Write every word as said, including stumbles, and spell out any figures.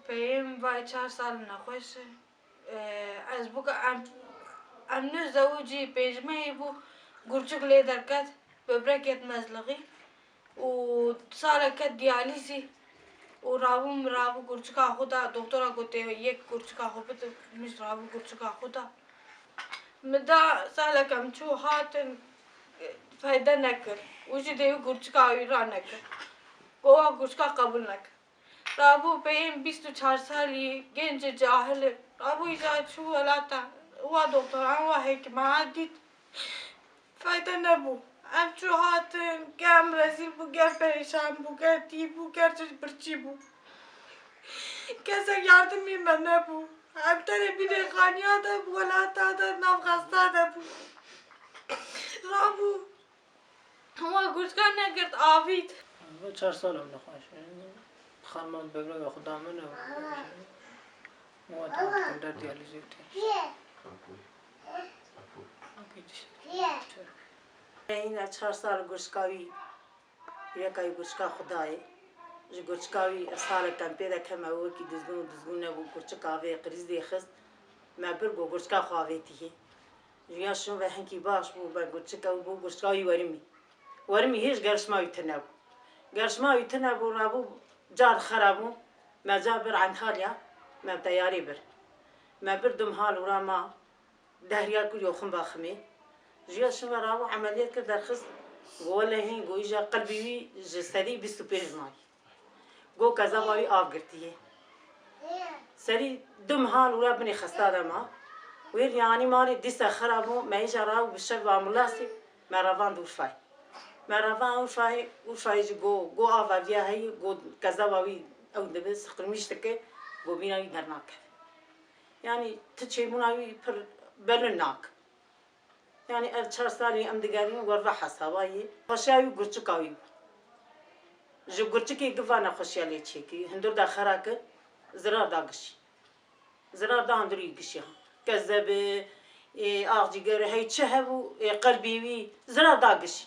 Peyê min vay çar sal nexweş e. Ee, ez bûka em, em nû zewicî pêncmehê bû, gurçik lê derket, böbrek yet mezlixî û salek ket diyalîzî û rabû min rabû gurçika xwe da, doktora got, "Tê yek gurçika xwe bide", min jî rabû gurçika xwe da. Min da salek em çû hatin, fayde nekir. Û jî dê wî gurçika wî ranekir. Got, "Wa gurçika qebûl nekir." Rabû peyên bîst û çar salî, genc e, cahil e. Rabû îca çû welata, wa doktoran, wa hekîman dît. Fayde nebû. Em çû hatin, ger em rezîl bû, ger perîşan bû, ger tî bû, ger çi birçî bû. Kesek yardimî me nebû. Em tenê bîrê xaniya de, bi welata de, nav xesta de bû. Rabû. Hema gurçka negirt, avît. Çar sal em nexweş in. Xanima böbreka xwe da min û wa da dikim der diyalîzê tê. Hîna çar sal gurçka wî, yeka wî gurçka xwe dayê. Ji gurçka wî salek em pê de keme wekî dizgûn û dizgûn nebû, gurçika vê krîz dê xist. Me bir got gurçka xwe avêtî hê. Ji ya şûn ve hinkî baş bû, me gurçika wî bû, gurçika wî werimî. Werimî hêj gerişma wî tune bû. Gerişma wî tune bû, rabû car xera bû, me car bir Antalya, me bi teyarê bir. Me bir dum hal û ra ma dehriya kiriyo xumba ximê. Ji ya şûn ve rabû emeliyat kir derxist, go welehîn, go îja qelbî wî ji sedî bîst û pênc mayî. Go kezeba wî av girtiye. Serî du mihan û re binê xesta de ma. Wê riyanî malê dîsa xera bû, me îja ra û bi şev ambulasî me revand Urfayê. Me revand Urfayê, Urfayê jî go, go ava viya heyî, go kezeba wî ew dibe, siqilmîş dike, go bîna wî dernakeve. Yanî ti çêbûna wî pir belin nak. Yanî ev çar salî em digerîn, werve hesaba yê. Xweşiya wî gurçika wî bû. Ji gurçikê giva nexweşiya lê çêkî. Hundir da xera kir, zirar da gişî. Zirar da hundirî gişî ha. Kezebe, ê, axcîgere, hey çi hebû, ê, qelbî wî, zirar da gişî.